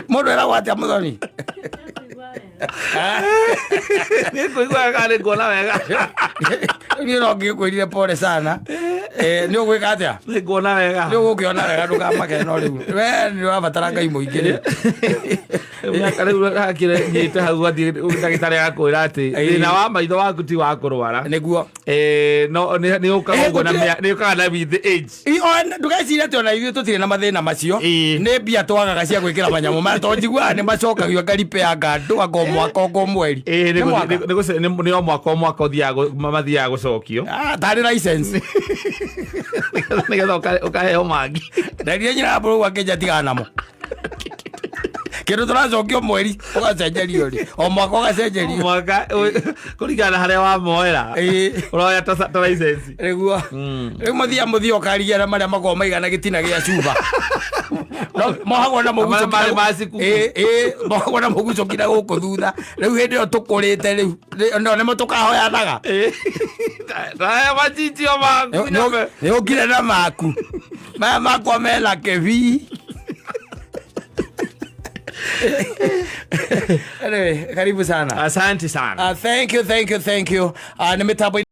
Mũndũ eragwo atĩa, Mũthoni? Nĩ kũigua wega, nĩ kuona wega. Niĩ no ngĩkwĩrire pole sana. Nĩ ũgwĩka atĩa? Nĩ kuona wega. Nĩ ũgũkĩona wega, ndũkamake. No rĩu we nĩ ũrabatara Ngai mũingĩ rĩu. Mĩaka rĩu hakire nyite hau athiĩ ndagĩtarĩ akwĩra atĩ thĩna wa maitho waku ti wa kũrwara. Nĩguo. No nĩ ũkaga ũguo na nĩ ũkaga na with the age. Ndũgecirie atĩ ona ithuĩ tũtirĩ na mathĩna macio. Ĩĩ. Nĩ mbia twagaga cia gwĩkĩra manyamũ maya, tondũ njiguaga nĩ macokagio ngaripeanga andũ anga o mwaka anga o mweri. Ĩĩ, Nĩ mwaka? Nĩ o mwaka, o mwaka ũthiaga mathiaga gũcokio. Ah, tarĩ license. Nĩgetha ũkaheo mangĩ. Nderie nyina mbũrũ akĩnja tigana namo. Kĩndũ tũracokio mweri ũgacenjerio rĩ, o mwaka ũgacenjerio. Mwaka kũringana na harĩa wamoera. Ũroya ta license. Nĩguo rĩu mũthia ũkarigia na marĩa makoragwo maigana gĩtina gĩa cuba. No, mohagwo na mũguco Marĩa marĩ nginya- ma cikuku. Ĩĩ, mohagwo na mũguco nginya gũkũ thutha. Rĩu hĩndĩ ĩyo tũkũrĩte rĩu no nĩmo tũkahoyanaga. Haya machichio maku. Nĩ ũkire na maku maya makwa mena kĩbii. Anyway, karibu sana. Asante sana. Thank you, thank you, thank you. Nĩ mĩtambo.